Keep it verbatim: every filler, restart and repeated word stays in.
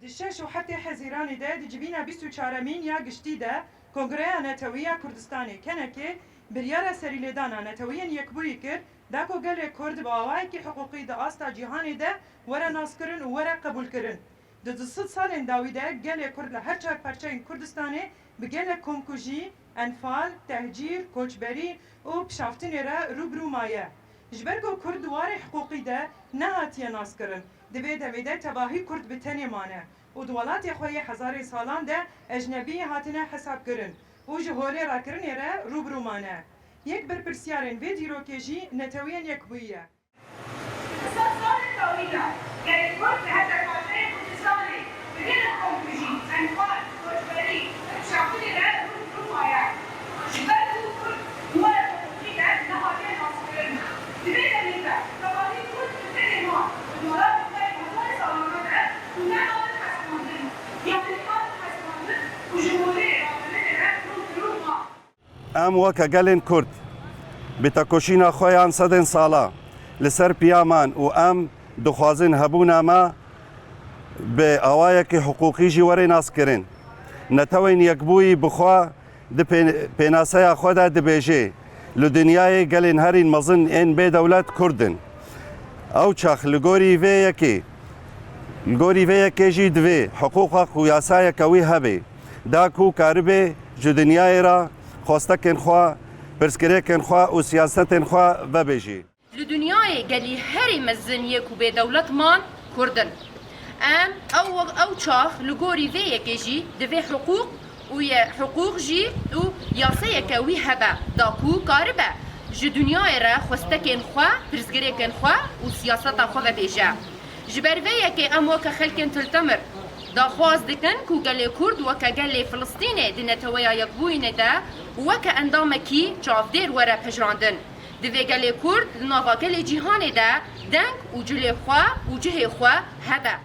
Şeş û heftê Hezîranê de di civîna bîst û çaremîn ya giştî de Kongreya Netewî ya Kurdistanê, kenekê, biryara serîlêdana Netewiyên Yekbûyî kir, da ku gelê Kurd bi awayekî hiqûqî di asta cîhanê de were naskirin û were qebûlkirin. Di du sed salên dawî de gelê Kurd li her çar parçeyên Kurdistanê bi gelek komkujî, enfal, tehcîr, koçberî û pişaftinê re rû bi rû maye. Ji ber ku Kurd di warê hiqûqî de nehatiye naskirin, di vê demê de tevahî Kurd bi tenê mane û di welatê xwe yê hezarê salan de ecnebî hatine hesabkirin û ji holê rakirinê re rû bi rû mane. Yek berpirsyarên vê dîrokê jî Neteweyên Yekbûyî ye. Di sed salên dawî de gelê Kurd li her çar parçeyên Kurdistanê bi gelek komkujî, enfal, koçberî û pişaftinê re rû bi rû maye. Ji ber ku Kurd di warê hiqûqî de nehatiye naskirin, di vê demê de tevahî Kurd bi tenê man û di welatê xwe yê hezarê salana de û nehatin hesibandin, yanî nehatin hesibandin û ji holê rakirinê re rû bi rû ma. Em weke gelên Kurd bi tekoşîna xwe yan sedên sala li ser piya man û em dixwazin hebûna me bi awayekî hiqûqî jî were naskirin. Netewên Yekbûyî bi xwe di pê-, pênaseya xwe de dibêje, li dinyayê gelên herîn mezin ên bê dewlet Kurd in. Ew çax li gorî vê yekê, li gorî vê yekê jî divê hiqûqek û yasayeke wî hebe, da ku karibe ji dinyayê re xwestekên xwe, pirsgirêkên xwe û siyasetên xwe vebêjî. Li dinyayê gelî herî mezin yê ku bê dewlet man Kurd in. Em ew, ew çax li gorî vê yekê jî divê hiqûq û ye hiqûq jî û yasayeke wî hebe, da ku karibe ji dinyayê re xwestekên xwe, pirsgirêkên xwe û siyaseta xwe vebêje. Ji ber vê yekê em weke xelkên Til Temir daxwaz dikin ku gelê Kurd weke gelê Filistînê di Neteweya Yekbûyînê de weke endamekî çavdêr were pejirandin. Divê gelê Kurd di nava gelê cîhanê de deng û cilê xwe û cihê xwe hebe.